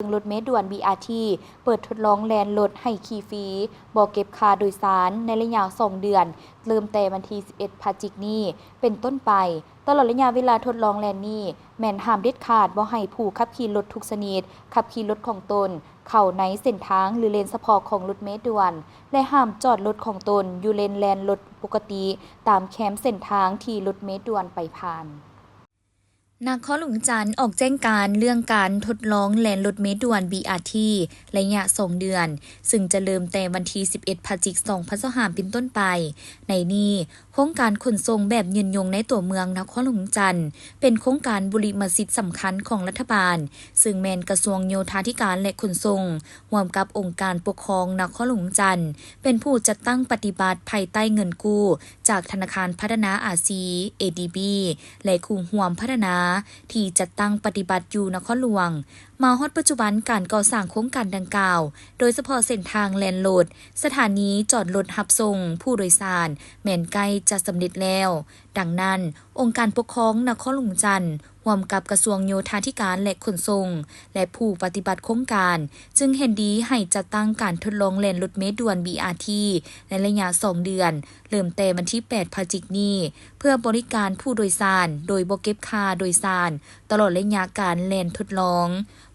ລົດເມດ່ວນ ບີອາທີ ເປີດທົດລອງແລ່ນລົດໃຫ້ຂີ່ຟຣີ ບໍ່ເກັບຄ່າໂດຍສານ ໃນໄລຍະສອງເດືອນ ເລີ່ມແຕ່ວັນທີສິບເອັດ ພະຈິກນີ້ເປັນຕົ້ນໄປ. ຕະຫຼອດໄລຍະເວລາທົດລອງແລ່ນນີ້ ແມ່ນຫ້າມເດັດຂາດບໍ່ໃຫ້ຜູ້ຂັບຂີ່ລົດທຸກຊະນິດ ຂັບຂີ່ລົດຂອງຕົນເຂົ້າໃນເສັ້ນທາງ ຫຼື ເລນສະເພາະຂອງລົດເມດ່ວນ ແລະ ຫ້າມຈອດລົດຂອງຕົນຢູ່ເລນແລ່ນລົດປົກກະຕິ ຕາມແຄມເສັ້ນທາງທີ່ລົດເມດ່ວນໄປຜ່ານ. ນະຄອນຫຼວງວຽງຈັນອອກແຈ້ງການເລື່ອງການທົດລອງແລ່ນລົດເມດ່ວນ ບີອາທີ ໄລຍະສອງເດືອນ, ຊຶ່ງຈະເລີ່ມແຕ່ວັນທີສິບເອັດ ພະຈິກ ສອງພັນຊາວຫ້າ ເປັນຕົ້ນໄປ. ໃນນີ້, ໂຄງການຂົນສົ່ງແບບຍືນຍົງໃນຕົວເມືອງນະຄອນຫຼວງວຽງຈັນ ເປັນໂຄງການບຸລິມະສິດສຳຄັນຂອງລັດຖະບານ, ຊຶ່ງແມ່ນກະຊວງໂຍທາທິການ ແລະ ຂົນສົ່ງ ຮ່ວມກັບອົງການປົກຄອງນະຄອນຫຼວງວຽງຈັນ ເປັນຜູ້ຈັດຕັ້ງປະຕິບັດພາຍໃຕ້ເງິນກູ້ຈາກທະນາຄານພັດທະນາອາຊີ ເອດີບີ ແລະ ຄູ່ຮ່ວມພັດທະນາ ທີ່ຈັດຕັ້ງປະຕິບັດຢູ່ນະຄອນຫຼວງ. ມາຮອດປັດຈຸບັນ, ການກໍ່ສ້າງໂຄງການດັ່ງກ່າວ, ໂດຍສະເພາະເສັ້ນທາງແລ່ນລົດ, ສະຖານີຈອດລົດຮັບສົ່ງຜູ້ໂດຍສານ ແມ່ນໃກ້ຈະສຳເລັດແລ້ວ. ດັ່ງນັ້ນ, ອົງການປົກຄອງນະຄອນຫຼວງວຽງຈັນ ຮ່ວມກັບກະຊວງໂຍທາທິການ ແລະ ຂົນສົ່ງ ແລະ ຜູ້ປະຕິບັດໂຄງການ ຈຶ່ງເຫັນດີໃຫ້ຈັດຕັ້ງການທົດລອງແລ່ນລົດເມດ່ວນ ບີອາທີ ໃນໄລຍະສອງເດືອນ, ເລີ່ມແຕ່ວັນທີແປດ ພະຈິກນີ້ ເພື່ອບໍລິການຜູ້ໂດຍສານໂດຍບໍ່ເກັບຄ່າໂດຍສານ ຕະຫຼອດໄລຍະການແລ່ນທົດລອງ.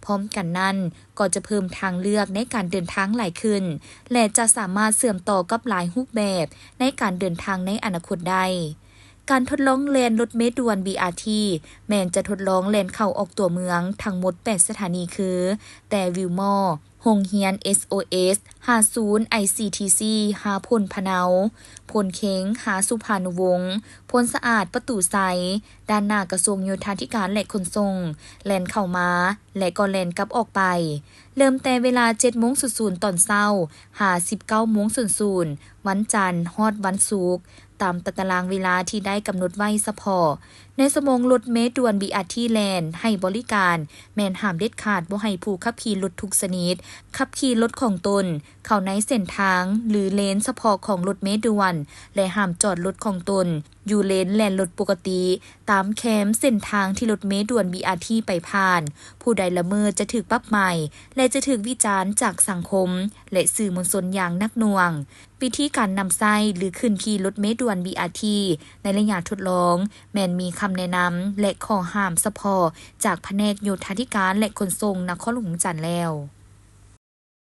ພ້ອມກັນນັ້ນ, ກໍຈະເພີ່ມທາງເລືອກໃນການເດີນທາງຫຼາຍຂຶ້ນ ແລະ ຈະສາມາດເຊື່ອມຕໍ່ກັບຫຼາຍຮູບແບບໃນການເດີນທາງໃນອະນາຄົດໄດ້. ການທົດລອງແລ່ນລົດເມດ່ວນ ບີອາທີ ແມ່ນຈະທົດລອງແລ່ນເຂົ້າອອກຕົວເມືອງທັງໝົດແປດສະຖານີ ຄື ແຕ່ວິວມໍ, ໂຮງຮຽນ ເອສໂອເອສ, ຫາສູນ ໄອຊີທີຊີ, ຫາໂພນພະເນົາ, ໂພນເຄັງ, ຫາສຸພານຸວົງ, ໂພນສະອາດ, ປະຕູໄຊ, ດ້ານໜ້າກະຊວງໂຍທາທິການ ແລະ ຂົນສົ່ງ, ແລ່ນເຂົ້າມາ ແລະ ກໍແລ່ນກັບອອກໄປ. ເລີ່ມແຕ່ເວລາເຈັດໂມງສູນສູນຕອນເຊົ້າ ຫາສິບເກົ້າໂມງສູນສູນ ວັນຈັນຮອດວັນສຸກ, ຕາມຕາຕະລາງເວລາທີ່ໄດ້ກຳນົດໄວ້ສະເພາະ. ໃນຊົ່ວໂມງລົດເມດ່ວນ ບີອາທີ ແລ່ນໃຫ້ບໍລິການ, ແມ່ນຫ້າມເດັດຂາດບໍ່ໃຫ້ຜູ້ຂັບຂີ່ລົດທຸກຊະນິດ ຂັບຂີ່ລົດຂອງຕົນເຂົ້າໃນເສັ້ນທາງ ຫຼື ເລນສະເພາະຂອງລົດເມດ່ວນ ແລະ ຫ້າມຈອດລົດຂອງຕົນ ຢູ່ເລນແລ່ນລົດປົກກະຕິ ຕາມແຄມເສັ້ນທາງທີ່ລົດເມດ່ວນ ບີອາທີ ໄປຜ່ານ. ຜູ້ໃດລະເມີດຈະຖືກປັບໃໝ ແລະ ຈະຖືກວິຈານຈາກສັງຄົມ ແລະ ສື່ມວນຊົນຢ່າງໜັກໜ່ວງ. ວິທີການນຳໃຊ້ ຫຼື ຂຶ້ນຂີ່ລົດເມດ່ວນ ບີອາທີ ໃນໄລຍະທົດລອງ ແມ່ນມີຄຳແນະນຳ ແລະ ຂໍ້ຫ້າມສະເພາະຈາກພະແນກໂຍທາທິການ ແລະ ຂົນສົ່ງນະຄອນຫຼວງວຽງຈັນແລ້ວ.